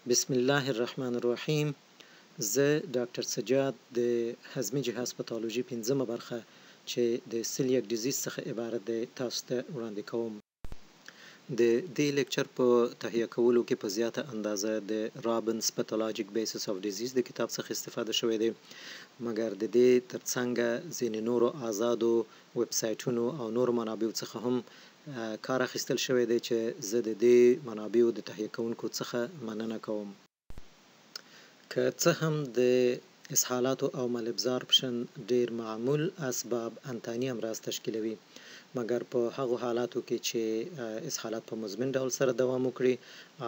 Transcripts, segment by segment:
بسم الله الرحمن الرحیم زه ډاکټر سجاد د هضمي جهاز پتالوژي پنځمه برخه چې د سیلیاک ډیزیز څخه عبارت دی تاسو ته وړاندې کوم. د دې لیکچر په تهیه کولو کې په زیاته اندازه د رابنز پتالوژیک بیسس اف ډیزیز د کتاب څخه استفاده شوې دی، مګر د دې تر څنګه ځینې نورو آزادو ویب سایټونو او نورو منابعو څخه هم کار اخیستل شوی دی چې زه د دې منابعو د تهیه کوونکو څخه مننه کوم. که څه هم د اسهالاتو او مالابزارپشن ډېر معمول اسباب انتاني امراض تشکیلوي، مګر په هغو حالاتو کې چې اسهالات په مزمن ډول سره دوام وکړي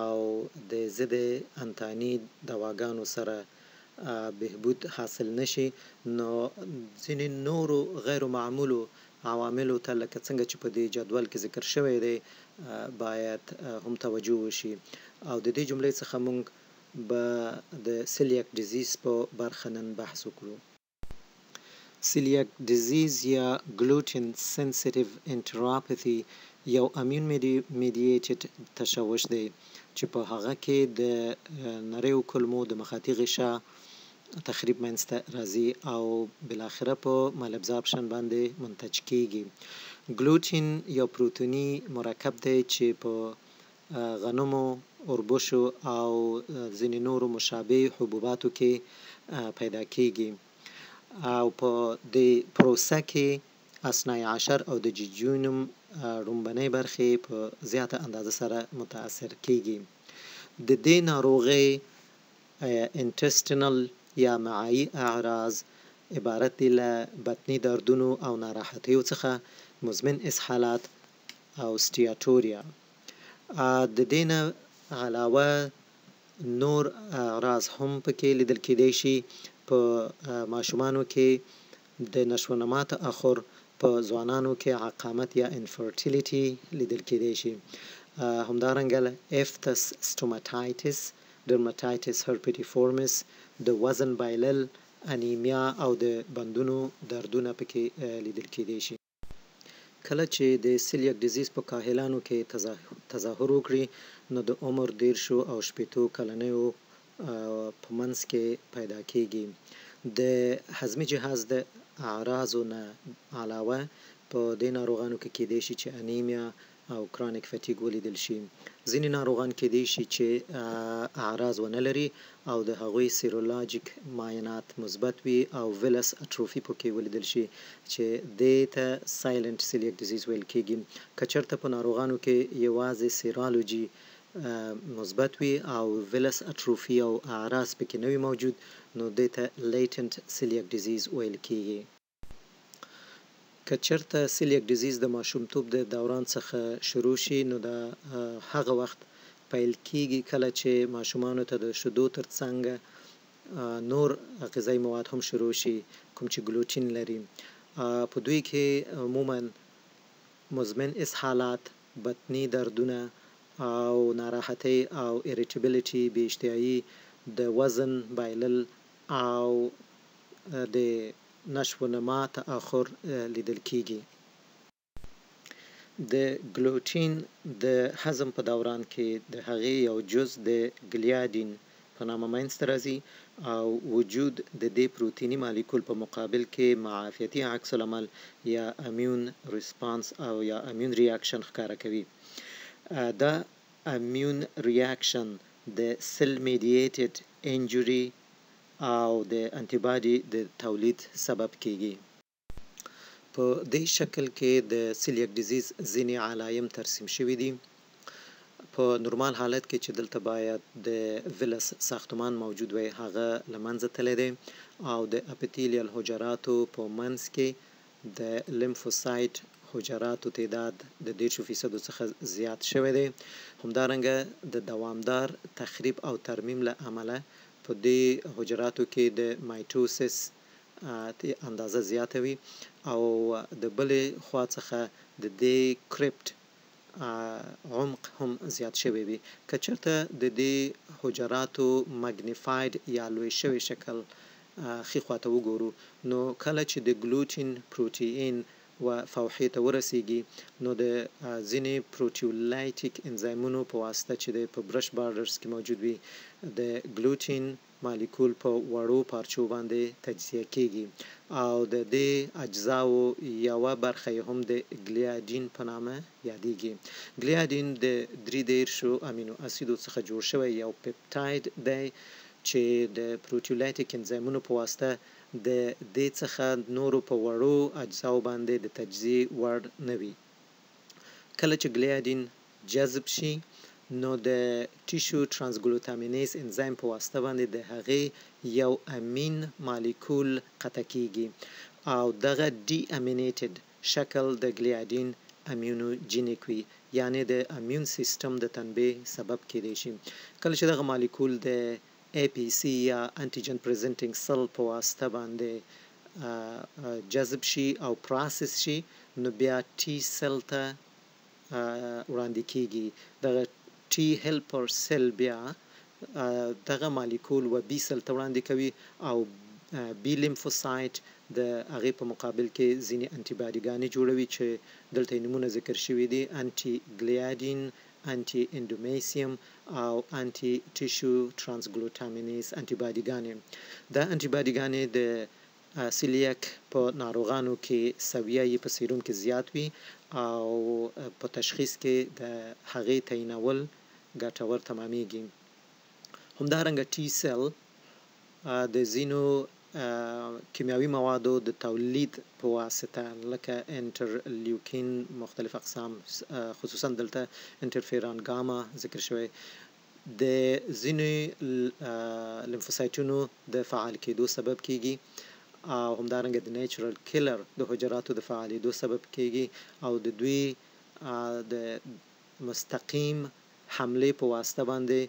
او د ضد انتاني دواګانو سره بهبود حاصل نه شي، نو ځینې نورو غیر معمولو عواملو ته لکه څنګه چې په دې جدول کې ذکر شوی دی باید هم توجه وشي او د دې جملې څخه مونږ به د سیلیاک ډیزیز په برخه نن بحث وکړو. سیلیاک ډیزیز یا ګلوټین سنسیټیو انټراپاثي یو امیون میډیټډ تشوش دی چې په هغه کې د نریو کولمو د مخاطي غشا تخریب منځته راځي او بالاخره په مالابزارپشن باندې منتج کیږي. ګلوټین یو پروتیني مرکب دی چې په غنمو، اوربشو او ځینې نورو مشابه حبوباتو کې پیدا کیږي او په دې پروسه کې اثنای عشر او د جیجونم ړومبنۍ برخې په زیاته اندازه سره متاثر کیږي. د دې ناروغۍ انټسټینل یا معایي اعراض عبارت دي له بطني دردونو او ناراحتیو څخه، مزمن اسهالات او سټیاټوریا. د دې نه علاوه نور اعراض هم پکې لیدل کیدای شي. په ماشومانو کې د نشونما تأخر، په ځوانانو کې عقامت یا انفرټیلیټي لیدل کیدای شي. همدارنګه افتس سټوماټایټس، ډرماټایټس هرپیټیفورمیس، د وزن بایلل، انیمیا او د بندونو دردونه پکې لیدل کیدای شي. کله چې د سیلیاک ډیزیز په کاهلانو کې تظاهر وکړي، نو د عمر 30 او 60 کلنیو په منځ کې پیدا کیږي. د هضمي جهاز د اعراضو نه علاوه په دې ناروغانو کې کیدای شي چې انیمیا او کرونیک فټیګ ولیدل شي. ځینې ناروغان کیدای شي چې اعراض ونه لري او د هغوی سیرولوژیک معاینات مثبت وي او ویلس اټروفي پکې ولیدل شي چې دې ته سایلنټ سیلیاک ډیزیز ویل کیږي. که چېرته په ناروغانو کې یوازې سیرولوژي مثبت وي او ویلس اټروفي او اعراض پکې نه وي موجود، نو دې ته لیټنټ سیلیاک ډیزیز ویل کیږي. که چېرته سیلیاک ډیزیز د ماشومتوب د دوران څخه شروع شي، نو دا هغه وخت پیل کیږي کله چې ماشومانو ته د شیدو تر څنګه نور غذایي مواد هم شروع شي کوم چې ګلوټین لري. په دوی کې عموما مزمن اسهالات، بطني دردونه او ناراحتۍ او ایریټیبیلیټي، بې اشتهایي، د وزن بایلل او د نشونما تأخر لیدل کیږي. د ګلوټین د هضم په دوران کې د هغې یو جز د ګلیاډین په نامه منځته راځي او وجود د دې پروتیني مالیکول په مقابل کې معافیتي عکس العمل یا امیون ریسپانس او یا امیون ریاکشن ښکاره کوي. دا امیون ریاکشن د سیل میډیټډ انجوري او د انتي باډي د تولید سبب کیږي. په دې شکل کې د سیلیاک ډیزیز ځینې علایم ترسیم شوي دي. په نورمال حالت کې چې دلته باید د ویلس ساختمان موجود وای، هغه له منځه تللی دی او د اپیتیلیل حجراتو په منځ کې د لیمفوسایټ حجراتو تعداد د 30 فیصدو څخه زیات شوی دی. همدارنګه د دوامدار تخریب او ترمیم له امله په دې حجراتو کې د مایټوسس اندازه زیاته وي او د بلې خوا څخه د دې کریپټ عمق هم زیات شوی وي. که چېرته د دې حجراتو مګنیفاید یا لوی شوی شکل ښي خواته وګورو، نو کله چې د ګلوټین پروتین و فوحې ته ورسیږي نو د ځینې پروټیولایټیک انزایمونو په واسطه چې د په برش بارډرز کې موجود وي د ګلوټین مالیکول په وړو پارچو باندې تجزیه کیږي او د دې اجزاوو یوه برخه یې هم د ګلیاډین په نامه یادیږي. ګلیاډین د دري دېرشو امینو اسیدو څخه جوړ شوی یو پپټایډ دی چې د پروټیولایټیک انزایمونو په واسطه د دې څخه نورو په وړو اجزاوو باندې د تجزیې وړ نه وي. کله چې ګلیاډین جذب شي نو د ټیشو ترانسګلوتامینیز انزایم په واسطه باندې د هغې یو امین مالیکول قطع کیږي او دغه ډي امینیټډ شکل د ګلیاډین امیونوجینیک وي یعنې د امیون سیستم د تنبیه سبب کیدی شي. کله چې دغه مالیکول د ای پي سي یا انټیجن پریزنټینګ سل په واسطه باندې جذب شي او پراسس شي نو بیا ټي سل ته وړاندې کیږي. دغه ټي هیلپر سل بیا دغه مالیکول و بي سل ته وړاندې کوي او بي لیمفوسایټ د هغې په مقابل کې ځینې انټي باډیګانې جوړوي چې دلته یې نومونه ذکر شوي دي، انټي ګلیاډین، انټي انډومیسیم او انټي ټیشو ترانسګلوټامینیز انټي باډیګانې. دا انټي باډیګانې د سیلیک په ناروغانو کې سویه یې په سیروم کې زیات وي او په تشخیص کې د هغې تعینول ګټور تمامیږي. همدارنګه ټي سیل د ځینو کیمیاوي موادو د تولید په واسطه لکه انټرلیوکین مختلف اقسام، خصوصا دلته انټرفیران ګاما ذکر شوی، د ځینو لیمفوسایټونو د فعال کېدو سبب کیږي او همدارنګه د نیچرل کیلر د حجراتو د فعالېدو سبب کیږي او د دوی د مستقیم حملې په واسطه باندې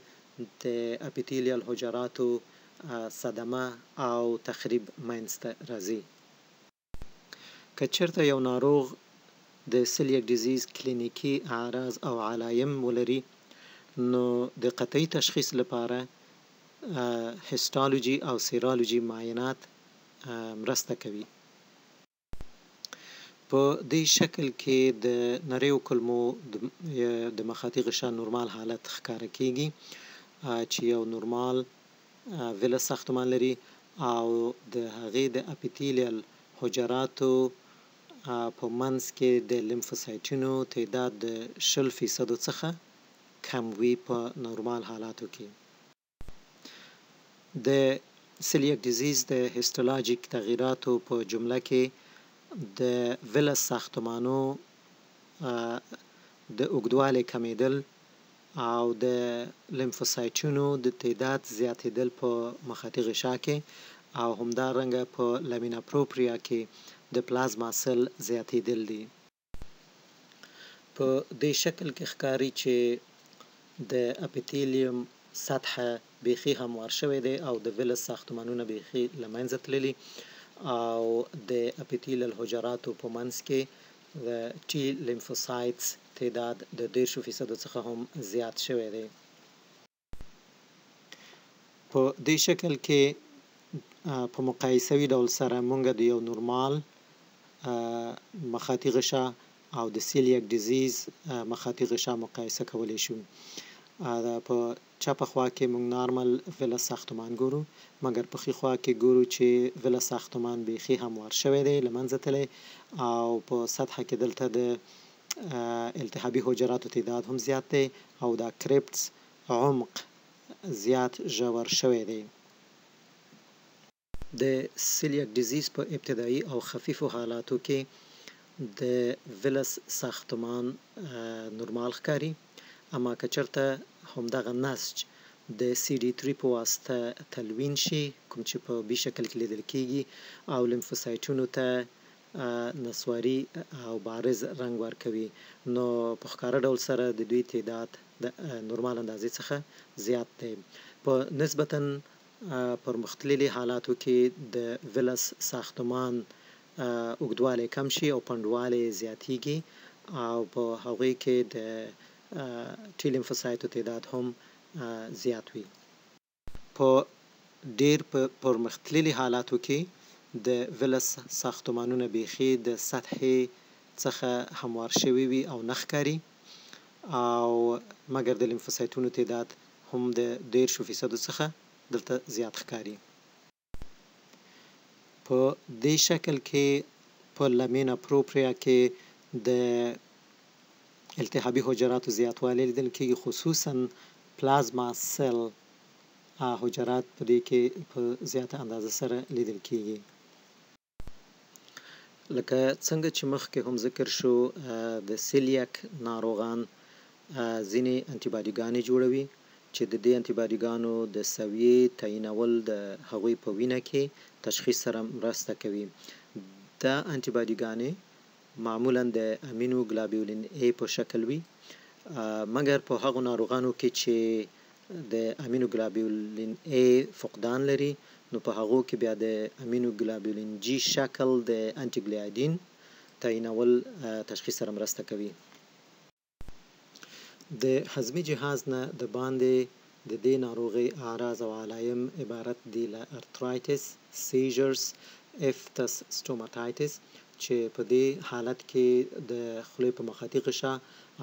د اپیتیلیل حجراتو صدمه او تخریب منځته راځي. که چېرته یو ناروغ د سیلیک ډیزیز کلینیکي اعراض او علایم ولري نو د قطعي تشخیص لپاره هیسټالوجي او سیرالوجي معاینات مرسته کوي. په دې شکل کې د نریو کولمو د مخاطي غشا نورمال حالت ښکاره کیږي چې یو نورمال ویلس ساختمان لري او د هغې د اپیتیلیل حجراتو په منځ کې د لیمفوسایټونو تعداد د 20 فیصدو څخه کم وي په نورمال حالاتو کې. د سیلیک ډیزیز د هیستولوژیک تغیراتو په جمله کې د ویلس ساختمانو د اوږدوالي کمېدل او د لیمفوسایټونو د تعداد زیاتېدل په مخاطي غشا کې او همدارنګه په لمینا پروپریا کې د پلازما سل زیاتېدل دي. په دې شکل کې ښکاري چې د اپیتیلیم سطحه بیخي هموار شوې دی او د ویلس ساختمانونه بیخي له منځه تللي او د اپیتیلیل حجراتو په منځ کې د ټي لیمفوسایټس تعداد د 30 فیصدو څخه هم زیات شوی دی. په دې شکل کې په مقایسوي ډول سره مونږ د یو نورمال مخاطي غشا او د سیلیک ډیزیز مخاطي غشا مقایسه کولی شو. په چپه خوا کې مونږ نارمل ویلس ساختمان ګورو، مګر په ښي خوا کې ګورو چې ویلس ساختمان بیخي هموار شوی دی، له منځه تللی او په سطحه کې دلته د التهابي حجراتو تعداد هم زیات دی او دا کریپټس عمق زیات ژور شوی دی. د سیلیک ډیزیز په ابتدایي او خفیفو حالاتو کې د ویلس ساختمان نورمال ښکاري، اما که چېرته همدغه نسج د سي ډي 3 په واسطه تلوین شي، کوم چې په بي شکل کې لیدل کیږي، او لیمفوسایټونو ته نسواري او بارز رنګ ورکوي، نو په ښکاره ډول سره د دوی تعداد د نورمال اندازې څخه زیات دی. په نسبتاً پرمختللي حالاتو کې د ویلس ساختمان اوږدوالی کم شي او پنډوالی یې زیاتیږي او په هغوی کې د ټي لیمفوسایټو تعداد هم زیات وي. په ډېر پرمختللي حالاتو کې د ویلس ساختمانونه بیخي د سطحې څخه هموار شوي وي او نه ښکاري او مګر د لیمفوسایتونو تعداد هم د دېرشو فیصدو څخه دلته زیات ښکاري. په دې شکل کې په لمینا پروپریا کې د التهابي حجراتو زیاتوالی لیدل کیږي، خصوصا پلازما سیل حجرات په دې کې په زیاته اندازه سره لیدل کیږي. لکه څنګه چې مخکې هم ذکر شو، د سیلیاک ناروغان ځینې انټي باډي ګانې جوړوي چې د دې انټي باډي ګانو د سویې تعینول د هغوی په وینه کې تشخیص سره مرسته کوي. دا انټي باډي ګانې معمولا د امینو ګلابیولین A په شکل وي، مګر په هغو ناروغانو کې چې د امینو ګلابیولین A فقدان لري، نو په هغو کې بیا د امینو ګلابیولین جي شکل د انټي ګلیاډین تعینول تشخیص سره مرسته کوي. د هضمي جهاز نه د باندې د دې ناروغۍ اعراض او علایم عبارت دي له ارترایټس، سیژرز، افتس سټوماټایټس چې په دې حالت کې د خولې په مخاطي غشا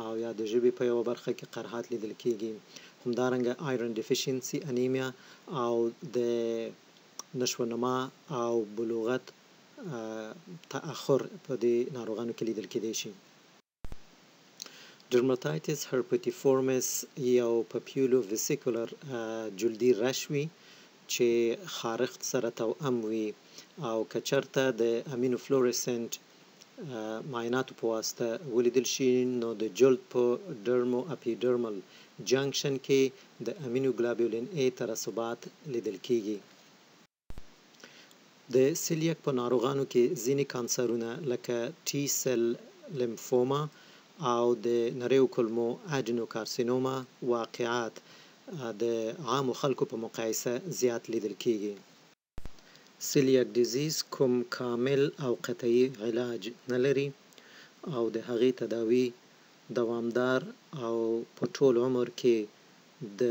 او یا د ژبې په یوه برخه کې قرحات لیدل کیږي، همدارنګه آیرن ډیفیشنسي انیمیا او د نشونما او بلوغت تأخر په دې ناروغانو کې لیدل کیدی شي. ډرماتایټس هرپټیفورمیس یو پپیولو ویسیکولر جلدي رش وي چې خارښت سره توأم وي او که چرته د امینو فلوریسنټ معایناتو په واسطه ولیدل شي، نو د جلد په ډرمو اپیډرمل جنکشن کې د امینو ګلابیولین A ترسبات لیدل کیږي. د سیلیک په ناروغانو کې ځینې کانسرونه لکه ټي سیل لیمفوما او د نریو کولمو اډینوکارسینوما واقعات د عامو خلکو په مقایسه زیات لیدل کیږي. سیلیک ډیزیز کوم کامل او قطعي علاج نه لري او د هغې تداوي دوامدار او په ټول عمر کې د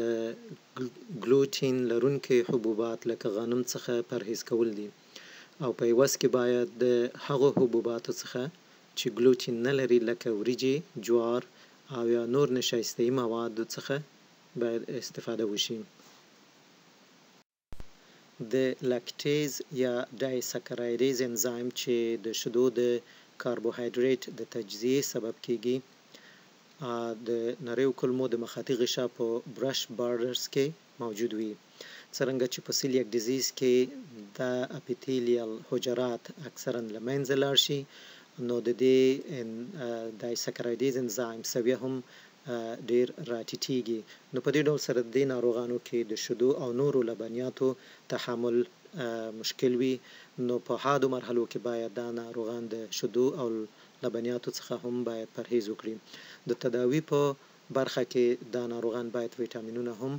ګلوټین لرونکي حبوبات لکه غنم څخه پرهیز کول دي او په عوض کې باید د هغو حبوباتو څخه چې ګلوټین نه لري لکه وریجې، جوار او یا نور نشایستهیي موادو څخه باید استفاده وشي. د لکټیز یا ډایسکرایډیز انزایم چې د شیدو د کاربوهایډریټ د تجزیې سبب کیږي، د نریو کولمو د مخاطي غشا په برش بارډرز کې موجود وي. څرنګه چې په سیلیک ډیزیز کې دا اپیتیلیل حجرات اکثرا له منځه لاړ شي، نو د دې ډایسکرایډیز انزایم سویه هم ډیر راټیټیږي، نو په دې ډول سره د دې ناروغانو کې د شیدو او نورو لبنیاتو تحمل مشکل وي، نو په حادو مرحلو کې باید دا ناروغان د شیدو او لبنیاتو څخه هم باید پرهیز وکړي. د تداوي په برخه کې دا ناروغان باید ویټامینونه هم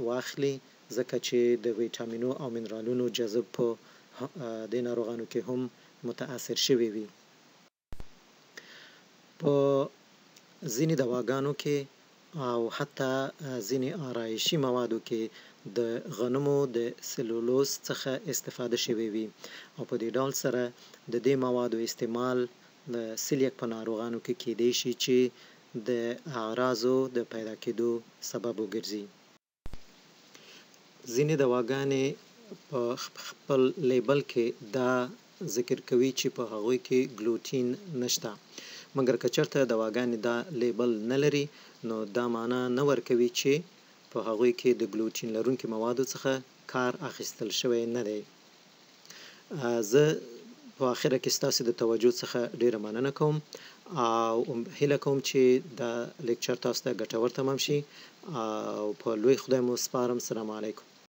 واخلي، ځکه چې د ویټامینو او منرالونو جذب په دې ناروغانو کې هم متاثر شوی وي. په ځینې دواګانو کې او حتی ځینې آرایشي موادو کې د غنمو د سلولوز څخه استفاده شوې وي او په دې ډول سره د دې موادو استعمال د سیلیک په ناروغانو کې کیدای شي چې د اعراضو د پیدا کیدو سبب وګرځي. ځینې دواګانې په خپل لیبل کې دا ذکر کوي چې په هغوی کې ګلوټین نشته، مګر که چرته دواګانې دا لیبل نه لري، نو دا معنا نه ورکوي چې په هغوی کې د ګلوټین لرونکي موادو څخه کار اخیستل شوی نه دی. زه په اخره کې ستاسو د توجه څخه ډیره مننه کوم او هیله کوم چې دا لیکچر تاسو ته ګټور تمام شي او په لوی خدای مو سپارم. سلام علیکم.